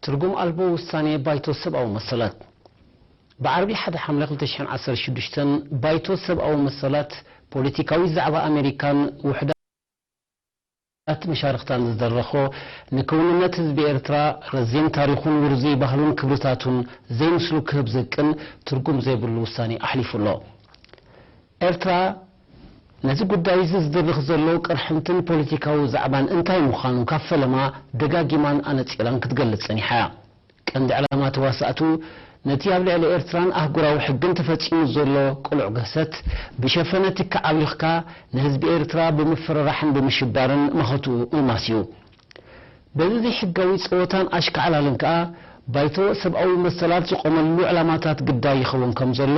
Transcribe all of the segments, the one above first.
ትርጉም ኣልቦ ውሳኔ ባይቶ ሰብኣዊ መሰላት። ብዓርቢ ሓደ ሓምለ ክልተ ሽሕን ዓሰርተ ሽዱሽተን ባይቶ ሰብኣዊ መሰላት ፖለቲካዊ ዛዕባ ኣሜሪካን ውሕዳት መሻርኽታን ዝደረኾ ንክውንነት ህዝቢ ኤርትራ ረዚን ታሪኹን ውርዙይ ባህሉን ክብርታቱን ዘይምስሉ ክህብ ዘቅን ትርጉም ዘይብሉ ውሳኔ ኣሕሊፉ ኣሎ። ኤርትራ ነዚ ጉዳይ እዚ ዝድርኽ ዘሎ ቅርሕንትን ፖለቲካዊ ዛዕባን እንታይ ምዃኑ ካብ ፈለማ ደጋጊማን ኣነጺራን ክትገልጽ ጸኒሓ እያ። ቀንዲ ዕላማ ተዋሳእቱ ነቲ ኣብ ልዕሊ ኤርትራን ኣህጉራዊ ሕግን ተፈጺሙ ዘሎ ቅሉዕ ግህሰት ብሸፈነ ትኪ ዓብሊኽካ ንህዝቢ ኤርትራ ብምፍርራሕን ብምሽባርን መኸትኡ ምልማስ እዩ። በዚ ዘይሕጋዊ ጸወታን ኣሽካዕላልን ከኣ ባይቶ ሰብኣዊ መሰላት ዝቖመሉ ዕላማታት ግዳይ ይኸውን ከም ዘሎ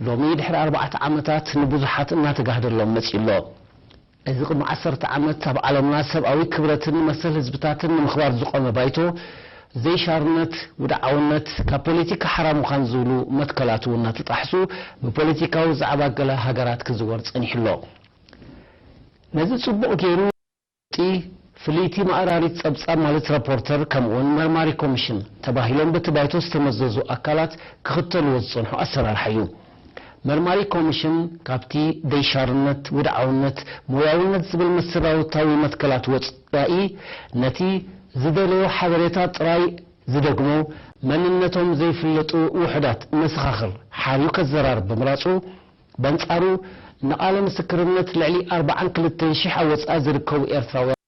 ሎሚ ድሕሪ ኣርባዕተ ዓመታት ንብዙሓት እናተጋህደሎም መጺኡ ኣሎ። እዚ ቅድሚ ዓሰርተ ዓመት ኣብ ዓለምና ሰብኣዊ ክብረትን መሰል ህዝብታትን ንምኽባር ዝቖመ ባይቶ ዘይሻርነት፣ ውድዓውነት፣ ካብ ፖለቲካ ሓራ ምዃን ዝብሉ መትከላት እውን እናተጣሕሱ ብፖለቲካዊ ዛዕባ ገለ ሃገራት ክዝወር ጸኒሑ ኣሎ። ነዚ ጽቡቕ ገይሩ ጢ ፍልይቲ ማእራሪት ጸብጻብ ማለት ረፖርተር ከምኡውን መርማሪ ኮሚሽን ተባሂሎም በቲ ባይቶ ዝተመዘዙ ኣካላት ክኽተልዎ ዝጸንሑ ኣሰራርሓ እዩ። መርማሪ ኮሚሽን ካብቲ ደይሻርነት፣ ውድዓውነት፣ ሞያውነት ዝብል መሰረታዊ መትከላት ወጻኢ ነቲ ዝደለዮ ሓበሬታ ጥራይ ዝደግሙ መንነቶም ዘይፍለጡ ውሑዳት መሰኻኽር ሓርዩ ከዘራርብ ብምራጹ በንጻሩ ንቓለ ምስክርነት ልዕሊ ኣርባዓን ክልተን ሽሕ ኣብ ወጻኢ ዝርከቡ ኤርትራውያን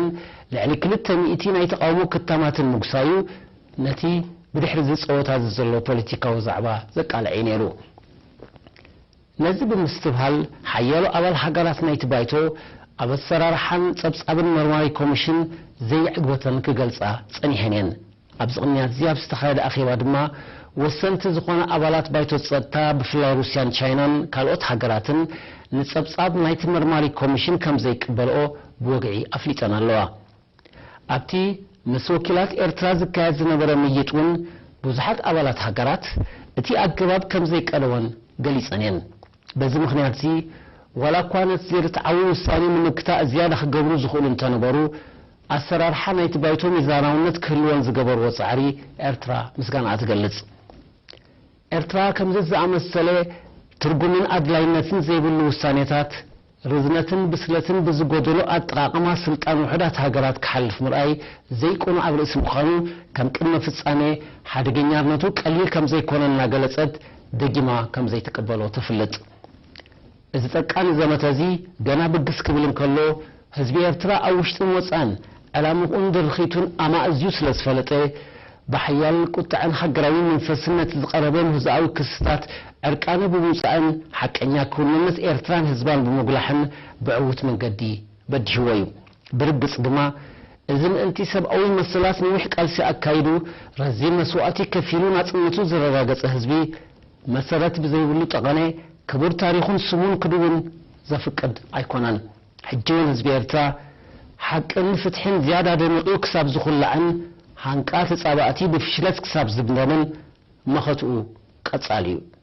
ን ልዕሊ ክልተ ሚእቲ ናይ ተቓውሞ ክታማትን ምጉሳዩ ነቲ ብድሕሪ እዚ ጸወታ እዚ ዘሎ ፖለቲካዊ ዛዕባ ዘቃልዕ እዩ ነይሩ። ነዚ ብምስትብሃል ሓያሎ ኣባል ሃገራት ናይቲ ባይቶ ኣብ ኣሰራርሓን ጸብጻብን መርማሪ ኮሚሽን ዘይዕግበተን ክገልጻ ጸኒሐን እየን። ኣብዚ ቅንያት እዚ ኣብ ዝተኻየደ ኣኼባ ድማ ወሰንቲ ዝኾነ ኣባላት ባይቶ ጸጥታ ብፍላይ ሩስያን ቻይናን ካልኦት ሃገራትን ንጸብጻብ ናይቲ መርማሪ ኮሚሽን ከም ዘይቅበልኦ ብወግዒ ኣፍሊጠን ኣለዋ። ኣብቲ ምስ ወኪላት ኤርትራ ዝካየድ ዝነበረ ምይጥ እውን ብዙሓት ኣባላት ሃገራት እቲ ኣገባብ ከም ዘይቀደወን ገሊጸን እየን። በዚ ምኽንያት እዚ ዋላ እኳ ነቲ ዘይርትዓዊ ውሳኔ ንምግታእ ዝያዳ ክገብሩ ዝኽእሉ እንተነበሩ ኣሰራርሓ ናይቲ ባይቶ ሚዛናውነት ክህልዎን ዝገበርዎ ጻዕሪ ኤርትራ ምስጋናኣ ትገልጽ። ኤርትራ ከምዚ ዝኣመሰለ ትርጉምን ኣድላይነትን ዘይብሉ ውሳኔታት ርዝነትን ብስለትን ብዝጎደሎ ኣጠቓቕማ ስልጣን ውሑዳት ሃገራት ክሓልፍ ምርኣይ ዘይቅኑዕ ኣብ ርእሲ ምዃኑ ከም ቅድመ ፍጻሜ ሓደገኛነቱ ቀሊል ከም ዘይኮነ እናገለጸት ደጊማ ከም ዘይትቅበሎ ትፍልጥ። እዚ ጠቃኒ ዘመተ እዚ ገና ብግስ ክብል እንከሎ ህዝቢ ኤርትራ ኣብ ውሽጥን ወጻእን ዕላምኡን ድርኺቱን ኣማእዝዩ ስለ ዝፈለጠ ብሓያል ቁጥዐን ሃገራዊ መንፈስን ነቲ ዝቐረበ ምህዞኣዊ ክስታት ዕርቃኑ ብምውጻእን ሓቀኛ ክውንነት ኤርትራን ህዝባን ብምጉላሕን ብዕዉት መንገዲ በዲህዎ እዩ። ብርግጽ ድማ እዚ ምእንቲ ሰብኣዊ መሰላት ነዊሕ ቃልሲ ኣካይዱ ረዚን መስዋእቲ ከፊሉ ናጽነቱ ዘረጋገጸ ህዝቢ መሰረት ብዘይብሉ ጠቐነ ክቡር ታሪኹን ስሙን ክድውን ዘፍቅድ ኣይኮነን። ሕጂ እውን ህዝቢ ኤርትራ ሓቅን ፍትሕን ዝያዳ ደሚቑ ክሳብ ዝኹላዕን ሃንቃ ተጻባእቲ ብፍሽለት ክሳብ ዝምደምን መኸትኡ ቀጻሊ እዩ።